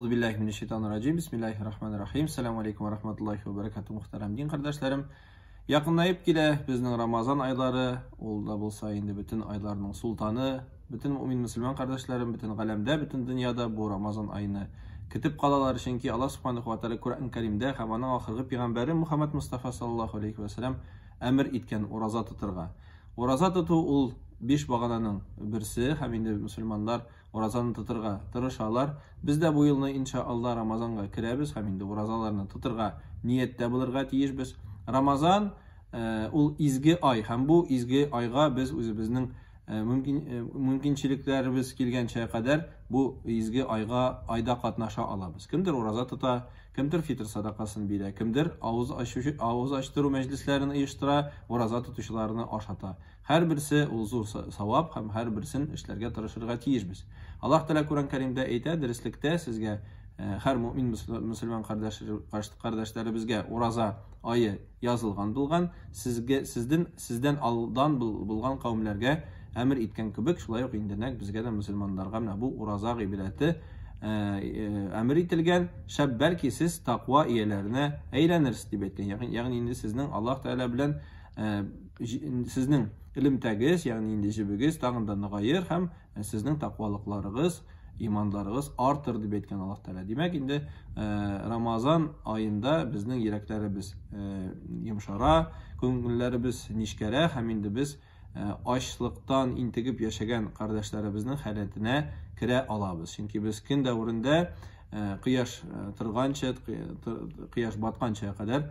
Billahi mineşşeytanirracim. Bismillahirrahmanirrahim. Selamu алейкум ва рахматуллахи ва баракату, мөхтәрәм дин кардәшләрем. Якынлаеп килә безнең Рамазан айлары, ул да булса инде бөтен айларның султаны, бөтен мөмин мөселман кардәшләрем, бөтен галәмдә, бөтен дөньяда бу Рамазан айны көтеп калалар, чөнки Аллаһ субханаһу ва тааля Коръән Кәримдә һәм аның ахыргы пәйгамбәре Мухаммад Мустафа саллаллаһу алейхи ва сәлләм әмер иткән ураза тотырга. Ураза тоту ул биш багананың берсе, һәм инде мөселманнар уразаны тотырга тырышалар. Без дә бу елны иншалла Рамазанга керәбез һәм инде уразаларны тотырга нияттә булырга тиешбез. Рамазан ул изге ай, һәм бу изге айга без үзебезнең мөмкинчелекләребез килгәнчә кадәр бу изге айга айда катнаша алабыз. Кемдер ураза тота, кемдер фитр садакасын бирә, кемдер авыз ачу, авыз ачтыру мәҗлесләрен оештыра, ураза тотучыларны ашата. Һәр берсе ул зур савап һәм һәр берсен эшләргә тырышырга тиешбез. Аллаһ Тәгалә Коръән Кәримдә әйтә, дөреслектә сезгә һәр мөмин мөселман кардәшләребезгә ураза ае язылган булган, сезгә сездән сездән алдан булган кавемләргә әмер иткән кебек, шулай ук инде нәкъ безгә дә мөселманнарга менә бу ураза гыйбадәте әмер ителгән, шәп бәлки сез таква ияләренә әйләнерсез дип әйткән. Ягъни инде сезнең Аллаһ Тәгалә белән сезнең элемтәгез, ягъни инде җебегез тагын да ныгаер һәм сезнең таквалыкларыгыз, иманларыгыз артыр дип әйткән Аллаһ Тәгалә. Димәк, инде Рамазан аенда безнең йөрәкләребез йомшара, күңелләребез нечкәрә һәм инде без ачлыктан интегеп яшәгән кардәшләребезнең халәтенә керә алабыз. Чөнки без көн дәверендә кояш торганча, кояш батканча кадәр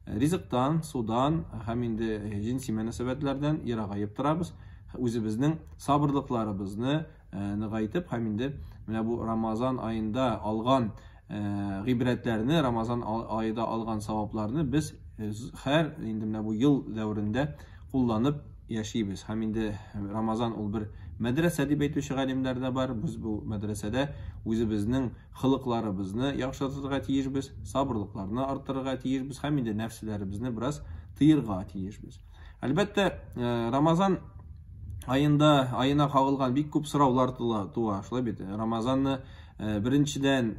ризыктан, судан һәм инде җенси мөнәсәбәтләрдән ерагаеп торабыз. Үзебезнең сабырлыкларыбызны ныгайтып һәм инде менә бу Рамазан аенда алган гыйбрәтләрне, Рамазан аенда алган савапларны без һәр инде менә бу ел дәверендә кулланып яшибез. Һәм инде Рамазан ул бер мәдрәсә дип әйтүче галимнәр дә бар. Без бу мәдрәсәдә үзебезнең холыкларыбызны яхшыртырга тиешбез, сабырлыкларны арттырырга тиешбез һәм инде нәфселәребезне бераз тыерга тиешбез. Әлбәттә, Рамазан аенда аена кагылган бик күп сораулар туа. Шулай бит. Рамазанны беренчедән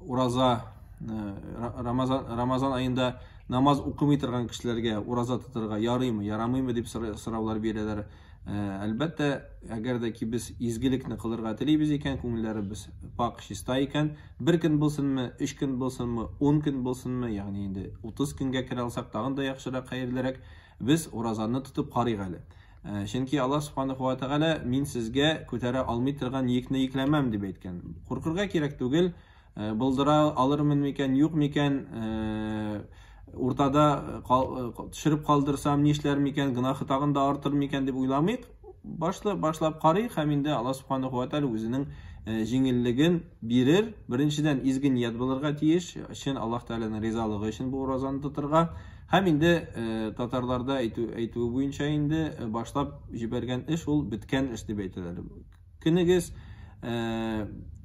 ураза Рамазан аенда намаз укымый торган кешеләргә ураза тотырга ярыймы, ярамыймы дип сораулар бирәләр. Әлбәттә, әгәр дә ки без изгелекне кылырга телибез икән, күңелләребез пак, чиста икән, бер көн булсынмы, 3 көн булсынмы, 10 көн булсынмы, ягъни инде 30 көнгә керә алсак, тагын да яхшырак, хәерлерәк, без уразаны тотып карыйк әле. Чөнки Аллаһ субханаһу ва тааля мин сезгә күтәрә алмый торган йөкне йөкләмәм дип әйткән. Куркырга кирәк түгел, булдыра алырмын микән, юк микән, уртада төшереп калдырсам нишләр микән, гөнаһы тагын да артыр микән дип уйламыйк. Башлап карыйк һәм инде Аллаһ субханаһу ва тааля үзенең җиңеллеген бирер. Беренчедән изге ният булырга тиеш, чын Аллаһ Тааляның ризалыгы өчен бу уразаны тотырга. Һәм инде татарларда әйтүе буенча инде башлап җибәргән эш ул беткән эш дип әйтәләр. Көнегез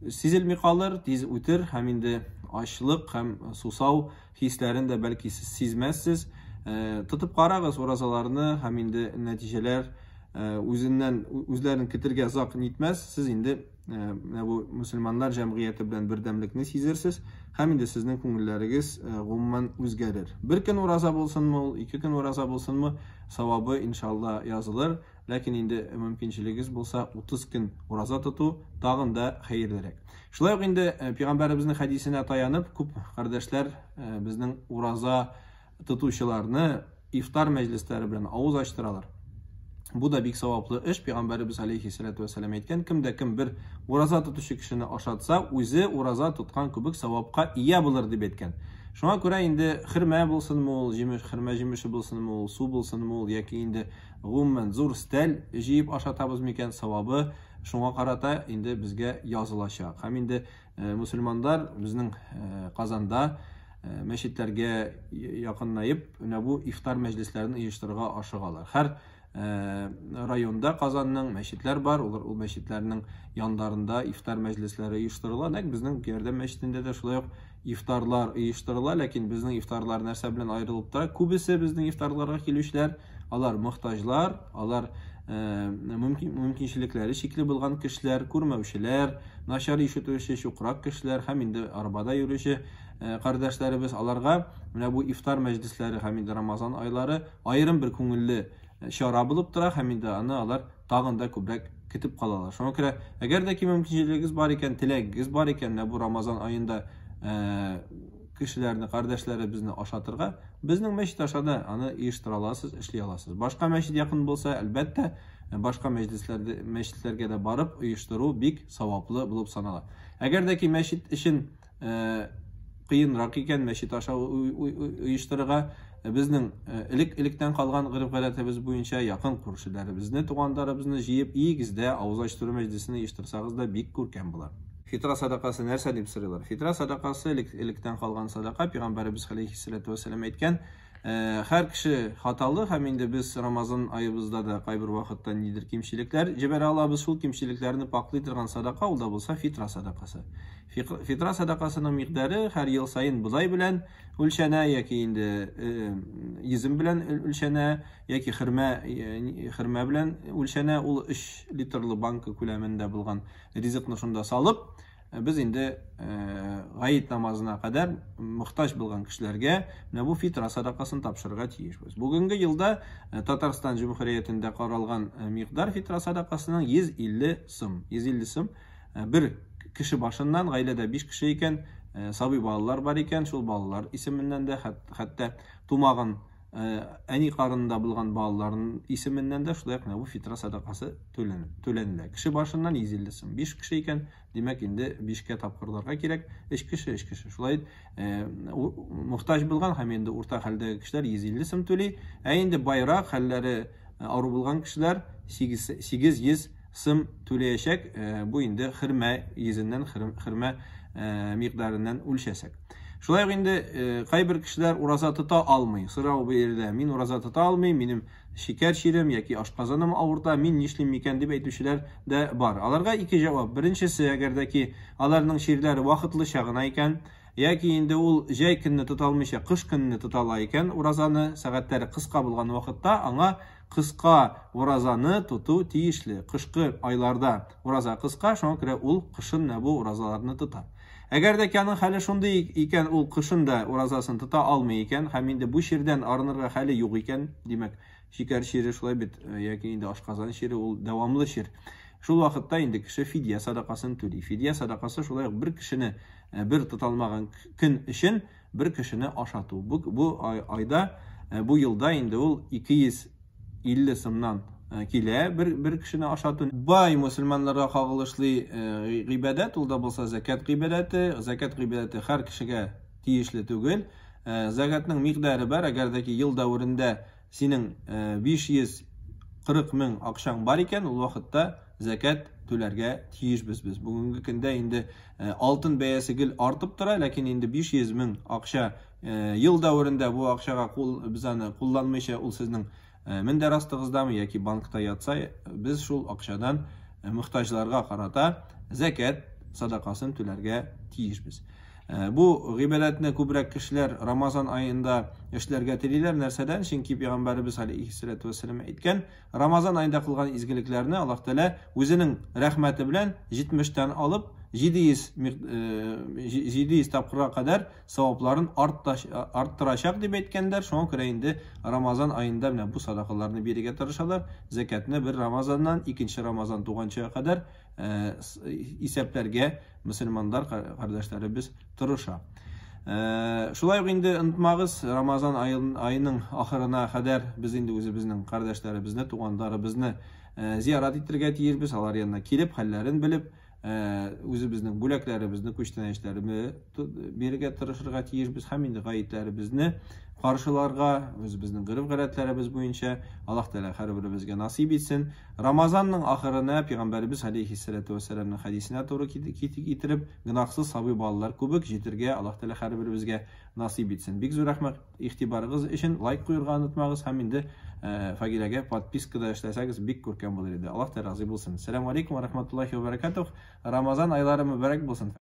сизелми калыр, тиз үтер һәм инде ачлык һәм сусау хисләрен дә бәлки сез сизмәссез. Тотып карагыз уразаларны һәм инде нәтиҗәләр үзеннән үзләрен көтергә озак нитмәс. Сез инде менә бу мөселманнар җәмгыяте белән бердәмлекне сизерсез һәм инде сезнең күңелләрегез гомумән үзгәрер. Бер көн ураза булсынмы ул, 2 көн ураза булсынмы, савабы иншалла язылыр. Ләкин инде мөмкинчелегез булса 30 көн ураза тоту тагын да хәерлерәк. Шулай ук инде пәйгамбәребезнең хәдисенә таянып, күп кардәшләр безнең ураза тотучыларны ифтар мәҗлесләре белән авыз ачтыралар. Бу да бик саваплы эш. Пәйгамбәребез алейхиссалату вассалам әйткән, кемдә кем бер ураза тотучы кешене ашатса, үзе ураза тоткан кебек савапка ия булыр дип әйткән. Шуңа күрә инде хөрмә булсынмы ул, җимеш, хөрмә җимеше булсынмы ул, су булсынмы ул, яки инде гомумән зур стәл җыеп ашатабыз микән, савабы шуңа карата инде безгә язылачак. Һәм инде мөселманнар безнең Казанда мәчетләргә якынлаеп, менә бу ифтар мәҗлесләрен оештырырга ашыгалар. Һәр районда Казанның мәчетләр бар, ул мәчетләрнең яннарында ифтар мәҗлесләре оештырыла. Нәкъ безнең Ярдәм мәчетендә дә шулай ук ифтарлар оештырыла, ләкин безнең ифтарлар нәрсә белән аерылып тора? Күбесе безнең ифтарларга килүчеләр, алар мохтаҗлар, алар мөмкинчелекләре чикле булган кешеләр, күрмәүчеләр, начар ишетүче, чукрак кешеләр һәм инде арбада йөрүче кардәшләребез, аларга менә бу ифтар мәҗлесләре һәм инде Рамазан айлары аерым бер күңелле чара булып тора һәм инде аны алар тагын да күбрәк көтеп калалар. Шуңа күрә, әгәр дә ки мөмкинчелегегез бар икән, теләгегез бар икән, менә бу Рамазан аенда кешеләрне, кардәшләребезне ашатырга, безнең мәчет аша да аны оештыра аласыз, эшли аласыз. Башка мәчет якын булса, әлбәттә, башка мәҗлесләрдә, мәчетләргә дә барып оештыру бик саваплы булып санала. Әгәр дә ки мәчет өчен кыенрак икән, мәчет аша оештырырга, безнең элек-электән калган гореф-гадәтебез буенча якын күршеләребезне, туганнарыбызны җыеп, өегездә авыз ачтыру мәҗлесен оештырсагыз да бик күркәм була. Фитра садакасы нәрсә дип сорыйлар? Фитра садакасы электән калган садака, Пәйгамбәребез алейхиссалату вассалам әйткән, һәр кеше хаталы һәм инде без Рамазан аебызда да кайбер вакытта нидер кимчелекләр җибәрә алабыз. Шул кимчелекләрне паклый торган садака ул да булса фитра садакасы. Фитра садакасының микъдары һәр ел саен бодай белән үлчәнә яки инде йөзем белән үлчәнә яки хөрмә белән үлчәнә. Ул 3 литрлы банка күләмендә булган ризыкны шунда салып, без инде гаит намазына кадәр мохтаҗ булган кешеләргә менә бу фитра садакасын тапшырырга тиешбез. Бүгенге елда Татарстан Җөмһүриятендә каралган микъдар фитра садакасының 150 сум. 150 сум бер кеше башыннан, гаиләдә 5 кеше икән, сабый балалар бар икән, шул балалар исеменнән дә, хәтта тумаган әни карынында булган балаларның исеменнән дә шулай ук менә бу фитра садакасы түләнелә. Кеше башыннан 150 сум. 5 кеше икән, димәк инде 5кә тапкырларга кирәк. 3 кеше, 3 кеше. Шулай мохтаҗ булган һәм инде урта хәлдәге кешеләр 150 сум түли. Ә инде байрак хәлләре авыр булган кешеләр 800 сум түләячәк. Бу инде хөрмә йөзеннән, хөрмә микъдарыннан үлчәсәк. Шулай ук инде кайбер кешеләр ураза тота алмый. Сорау бирелә: мин ураза тота алмыйм, минем шикәр чирем яки ашказаным авырта, мин нишлим микән дип әйтүчеләр дә бар. Аларга ике җавап. Беренчесе, әгәр дә ки аларның чирләре вакытлыча гына икән, яки инде ул җәй көнне тота алмыйча кыш көнне тота ала икән, уразаны сәгатьләре кыска булган вакытта аңа кыска уразаны тоту тиешле. Кышкы айларда ураза кыска, шуңа күрә ул кышын бу уразаларны тота. Әгәр дә ки аның хәле шундый икән, ул кышын да уразасын тота алмый икән һәм инде бу чирдән арынырга хәле юк икән, димәк, шикәр чире шулай бит, яки инде ашказан чире, ул дәвамлы чир. Шул вакытта инде кеше фидия садакасын түли. Фидия садакасы шулай ук бер кешене бер тота алмаган көн өчен бер кешене ашату. Бу айда, бу елда инде ул 250 сумнан килә бер кешене ашату. Бай мөселманнарга кагылышлы гыйбадәт, ул да булса закат гыйбадәте. Закат гыйбадәте һәр кешегә тиешле түгел. Закатның микъдары бар. Әгәр дә ки ел дәверендә синең 540 мең акчаң бар икән, ул вакытта закат түләргә тиешбез без. Бүгенге көндә инде алтын бәясе гел артып тора, ләкин инде 500 мең акча ел дәверендә бу акчага без аны кулланмыйча, ул сезнең мендәр астыгыздамы яки банкта ятса, без шул акчадан мохтаҗларга карата закат садакасын түләргә тиешбез. Бу гыйбадәтне күбрәк кешеләр Рамазан аенда эшләргә телиләр. Нәрсәдән? Чөнки Пәйгамбәребез алейхиссалату вассалам әйткән, Рамазан аенда кылган изгелекләрне Аллаһ Тәгалә үзенең рәхмәте белән 70-тән алып 700 тапкырга кадәр савапларын арттырачак дип әйткәннәр. Шуңа күрә инде Рамазан аенда менә бу садакаларны бирергә тырышалар. Закатны бер Рамазаннан икенче Рамазан туганчыга кадәр исәпләргә мөселманнар кардәшләребез тырыша. Шулай ук инде онытмагыз, Рамазан аеның ахырына кадәр без инде үзебезнең кардәшләребезне, туганнарыбызны зиярат итәргә тиешбез. Алар янына килеп, хәлләрен белеп, үзебезнең бүләкләребезне, күчтәнәчләребезне бирергә тырышырга тиешбез һәм инде гаетләребезне каршыларга, үзебезнең гореф-гадәтләребез буенча Аллаһ Тәгалә һәрберебезгә насыйп итсен. Рамазанның ахырына Пәйгамбәребез алейхиссалату вассаламның хәдисенә туры китереп, гөнаһсыз сабый балалар күбек җитергә Аллаһ Тәгалә һәрберебезгә насыйп итсен. Бик зур рәхмәт игътибарыгыз өчен, лайк куярга онытмагыз һәм инде Фагиләгә подписка да эшләсәгез бик күркәм булыр иде. Аллаһ Тәгалә разый булсын. Ассаламу алейкум ва рахматуллахи ва баракатух. Рамазан айлары мөбарәк булсын.